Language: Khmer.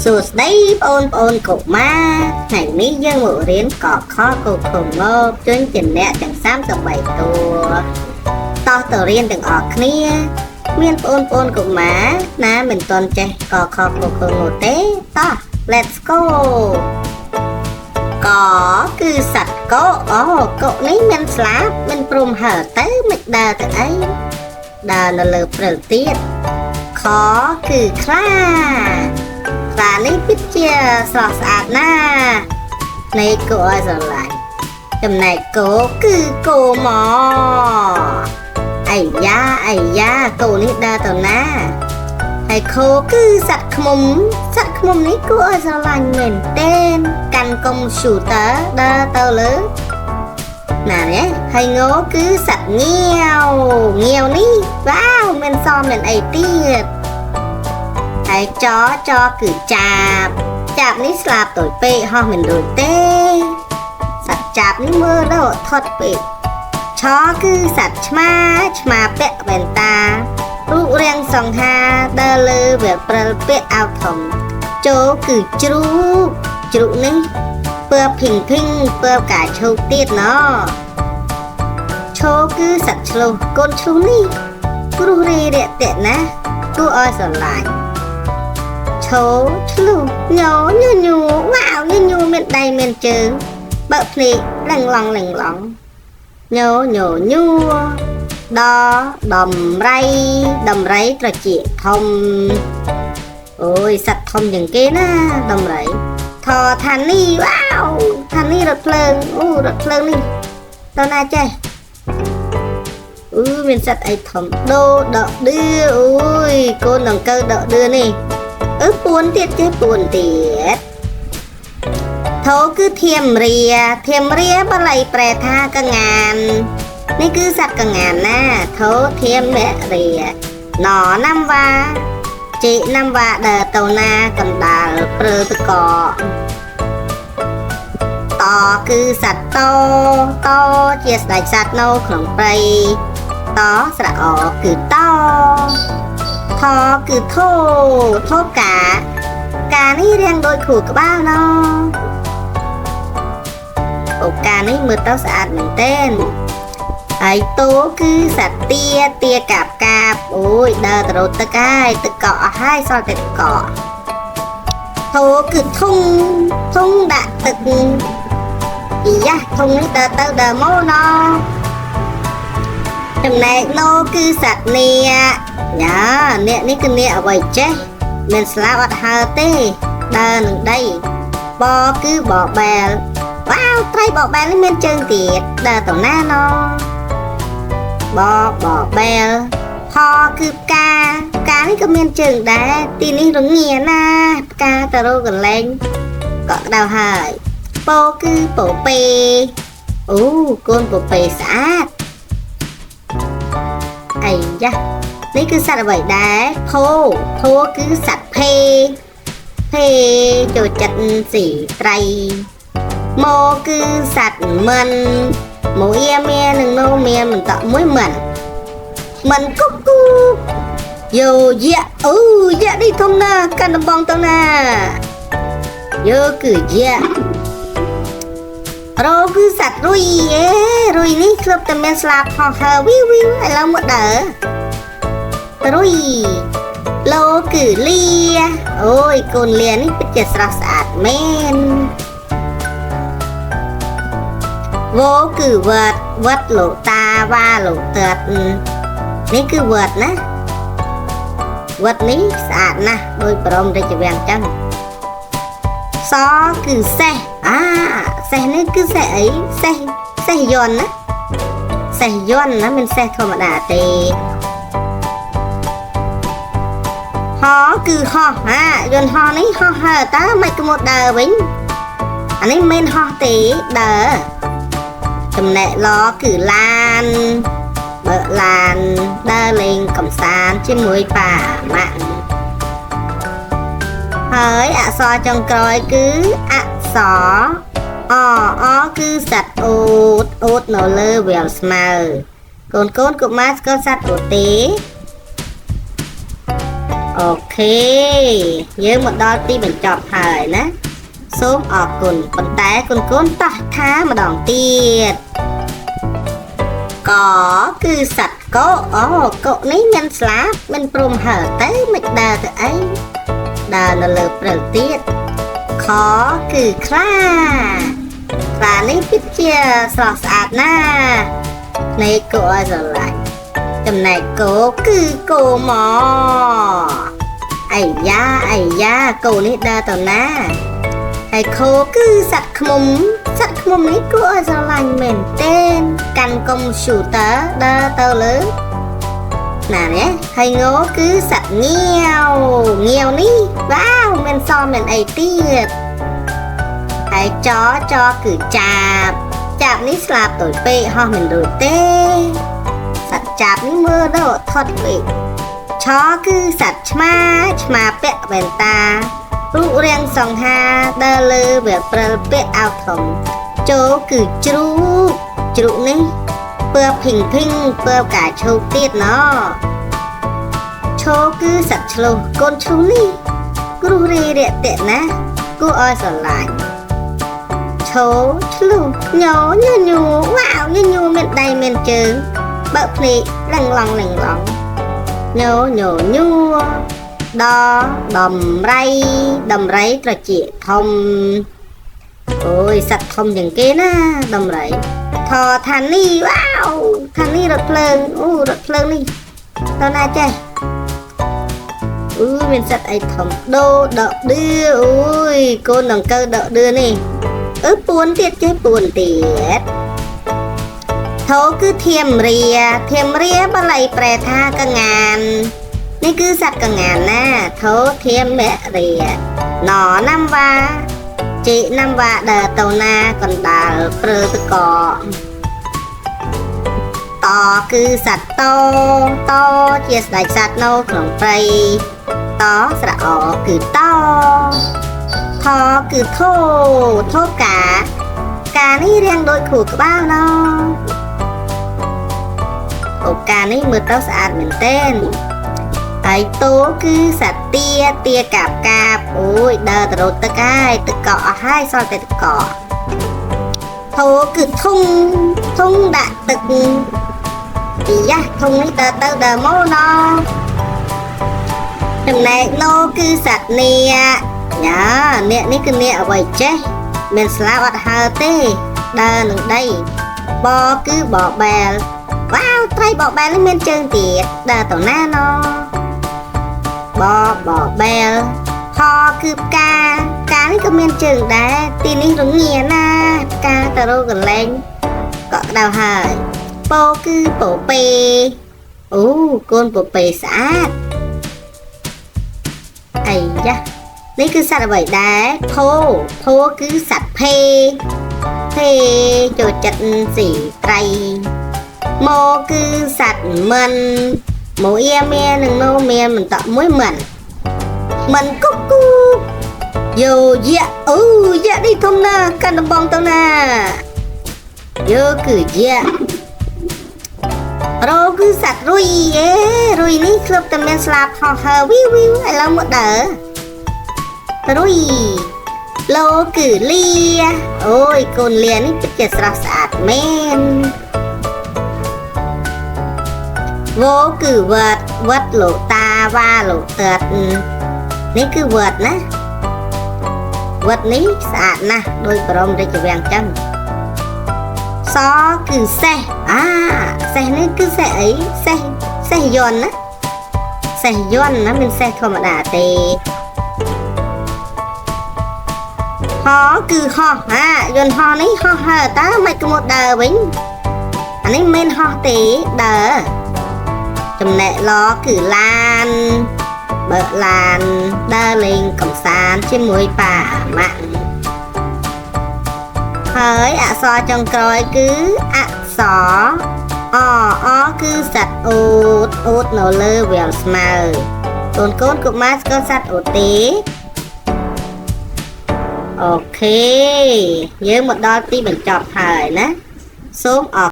សួស្តីបងប្អូនកុមារថ្ងៃនេះយើងមករៀនកខកខងជនជាអ្នកទាំង33តួតោះទៅរៀនទាំងអស់គ្នាមានបងប្អូនកុមារណាមិនទាន់ចេះកខកខងទេតោះ Let's go កគឺសត្វកអូកនេះមានស្លាបមិនព្រមហើទៅមិនដើរទៅអីដើរនៅលើព្រិលទៀតខគឺខ្លាខ្លានេះពិតជាស្រស់ស្អាតណាស់នៃគួរឲ្យស្រឡាញ់ចំណែកគោគឺគោមកអាយ៉ាអាយ៉ាគោនេះដើរទៅណាហើយខោគឺសត្វឃ្មុំសត្វឃ្មុំនេះគួរឲ្យស្រឡាញ់មែនទែនកាន់កុំព្យូទ័រដើរទៅលើណានេះហើយងគឺសត្វងាវងាវនេះវ៉ាវមានសមមានអីទៀតហើយចចគឺចាបចាបនេះស្លាបតូចពេកហោះមិនរួចទេសត្វចាបនេះមើលដល់ថត់ពេកឆគឺសត្វឆ្មាឆ្មាពាក់វ៉ែនតារូបរាងសង្ហាដើរលើវាព្រិលពាក់អាវធំចូលគឺជ្រូកជ្រូកនេះពើភីងភីងពើកាឈូកទៀតណឈោគឺសត្វឆ្លុះកូនឆ្លុះនេះព្រោះរីរាក់ទាក់ណាស់គួរឲ្យស្រឡាញ់ឈោឆ្លុះញញញវ៉ាវញញមានដៃមានជើងបើកភ្នែកលឹងឡងលឹងឡងញញញូដដំរីដំរីត្រចៀកធំអូយសត្វធំជាងគេណាដំរីថឋានីវ៉ាវឋានីរថភ្លើងអូរថភ្លើងនេះតើណាចេះអឺមានសត្វអីធំដូដកឌឿអូយកូនដង្កូវដកឌឿនេះអឺពួនទៀតចេះពួនទៀតធោគឺធៀមរាធៀមរាបល័យប្រែថាកងាននេះគឺសត្វកងានណាធោធៀមរាណណាំវ៉ាជីណាំវ៉ាដើរទៅណាកណ្ដាលព្រើតកតគឺសត្វតតជាស្ដេចសត្វនៅក្នុងព្រៃតស្រៈអគឺតថគឺធោធោកាកានេះរាងដូចខួរក្បាលណអូកានេះមើលទៅស្អាតមែនទែនហើយតោគឺសត្វទាទាកាបកាបអូយដើរទៅរកទឹកហើយទឹកកកអស់ហើយសល់តែទឹកកកធោគឺធុងធុងដាក់ទឹកអីយ៉ាធុងនេះដើរទៅដើរមកណចំណែកណូគឺសត្វនាគញ៉ាអ្នកនេះគឺអ្នកអ្វីចេះមានស្លាបអត់ហើទេដើរនឹងដីបគឺបបែលវ៉ាវត្រីបបែលនេះមានជើងទៀតដើរទៅណាណបបបែលផគឺផ្កាផ្កានេះក៏មានជើងដែរទីនេះរងាណាផ្កាទៅរកកន្លែងកក់ក្ដៅហើយពោគឺពោពេអូកូនពោពេស្អាតអីយ៉ានេះគឺសត្វអ្វីដែរភោភោគឺសត្វភេភេចូលចិត្តស៊ីត្រីមកគឺសត្វមិនមកអៀមៀនឹងនោមៀមិនតក់មួយមិនមិនគុកគូយោយៈអូយៈនេះធំណាស់កាន់ដំបងទៅណាយោគឺយៈរោគឺសត្វរុយអេរុយនេះធ្លាប់តែមានស្លាបហោះហើវីវីឥឡូវមកដើររុយលោគឺលាអូយកូនលានេះពិតជាស្រស់ស្អាតមែនវោគឺវត្តវត្តលោកតាវ៉ាលោកតាត់នេះគឺវត្តណាវត្តនេះស្អាតណាស់ដោយបរមរាជវាំងចឹងសគឺសេះអាសេះនេះគឺសេះអីសេះសេះយន្តណាសេះយន្តណាមិនសេះធម្មតាទេហគឺហោះហាយន្តហោះនេះហោះហើតើមិនក្មត់ដើរវិញអានេះមិនហោះទេដើរចំណែកឡគឺឡានបើឡានដើរលេងកំសាន្តជាមួយប៉ាម៉ាក់ហើយអក្សរចុងក្រោយគឺអក្សរអអគឺសត្វអូតអូតនៅលើវាលស្មៅកូនកូនកុមារស្គាល់សត្វអូតទេ OK យើងមកដល់ទីបញ្ចប់ហើយណាសូមអរគុណប៉ុន្តែគុណកូនតោះថាម្ដងទៀតកគឺសត្វកោអូកោនេះមានស្លាបមិនព្រមហើទៅមិនដើរទៅអីដើរនៅលើព្រិលទៀតខគឺខ្លាខ្លានេះពិតជាស្រស់ស្អាតណាស់ភ្នែកគួរឲ្យស្រឡាញ់ចំណែកគោគឺគោមកអាយ៉ាអាយ៉ាគោនេះដើរទៅណាហើយខោគឺសត្វឃ្មុំសត្វឃ្មុំនេះគួរឲ្យស្រឡាញ់មែនទែនកាន់កុំព្យូទ័រដើរទៅលើណានេះហើយងគឺសត្វងាវងាវនេះវ៉ាវមានសមានអីទៀតហើយចចគឺចាបចាបនេះស្លាប់តូចពេកហោះមិនរួចទេសត្វចាបនេះមើលដល់ថត់ពេកឆគឺសត្វឆ្មាឆ្មាពាក់វ៉ែនតារូបរាងសង្ហាដើរលើវាព្រិលពាក់អាវធំចូលគឺជ្រូកជ្រូកនេះពើភីងភីងពើកាឈូកទៀតណឈោគឺសត្វឆ្លុះកូនឆ្លុះនេះគ្រោះរីរាក់ទាក់ណាស់គួរឲ្យស្រឡាញ់ឈោឆ្លុះញញញវ៉ាវញញមានដៃមានជើងបើកភ្នែកលឹងឡងលឹងឡងញញញួដដំរីដំរីត្រចៀកធំអូយសត្វធំជាងគេណាដំរីថថានីវ៉ាវថានីរថភ្លើងអូរថភ្លើងនេះតើណាចេះអឺមានសត្វអីធំដូដកឌឿអូយកូនដង្កូវដកឌឿនេះអឺពួនទៀតចេះពួនទៀតថោគឺធៀមរាធៀមរាបល័យប្រែថាកងាននេះគឺសត្វកងានណាថោធៀមរាណណាំវ៉ាជីណាំវ៉ាដើរទៅណាកណ្ដាលព្រើតកតគឺសត្វតតជាស្ដេចសត្វនៅក្នុងព្រៃតស្រអគឺតថគឺធោធោកាកានេះរាងដូចខួរក្បាលណអូកានេះមើលទៅស្អាតមែនទែនហើយតោគឺសត្វទាទាកាបកាបអូយដើរទៅរត់ទឹកហើយទឹកកកអស់ហើយសល់តែទឹកកកធោគឺធុងធុងដាក់ទឹកពីយ៉ាធុងនេះដើរទៅដើរមកណចំណែកណូគឺសត្វនាគញ៉ានាគនេះគឺនាគអ្វីចេះមានស្លាបអត់ហើទេដើរនឹងដីបគឺបបែលវ៉ាវត្រីបបែលនេះមានជើងទៀតដើរទៅណាណបបបែលផគឺផ្កាផ្កានេះក៏មានជើងដែរទីនេះរងាណាផ្កាទៅរកកន្លែងកក់ក្ដៅហើយពោគឺពពែអូកូនពពែស្អាតអាយ៉ានេះគឺសត្វអ្វីដែរភោភោគឺសត្វភេភេចូលចិត្តស៊ីត្រីមកគឺសត្វមិនមកអៀមាននឹងនោមានមិនតក់មួយមិនមិនគុកគូយោយៈអូយៈនេះធំណាស់កាន់ដំបងទៅណាយោគឺយៈរោគឺសត្វរុយអេរុយនេះធ្លាប់តែមានស្លាបហោះហើវីវីឥឡូវមកដើររុយលោគឺលាអូយកូនលានេះពិតជាស្រស់ស្អាតមែនវោគឺវត្តវត្តលោកតាវ៉ាលោកតើតនេះគឺវត្តណាវត្តនេះស្អាតណាស់ដោយបរមរាជវាំងចឹងសគឺសេះអាសេះនេះគឺសេះអីសេះសេះយន្តណាសេះយន្តណាមិនសេះធម្មតាទេហគឺហោះហាយន្តហោះនេះហោះហើតើមិនក៏មកដើរវិញអានេះមិនហោះទេដើរចំណែកឡគឺឡានបើកឡានដើរលេងកំសាន្តជាមួយប៉ាម៉ាក់ហើយអក្សរចុងក្រោយគឺអក្សរអអគឺសត្វអូតអូតនៅលើវាលស្មៅកូនកូនកុមារស្គាល់សត្វអូតទេអូខេយើងមកដល់ទីបញ្ចប់ហើយណាសូមអរ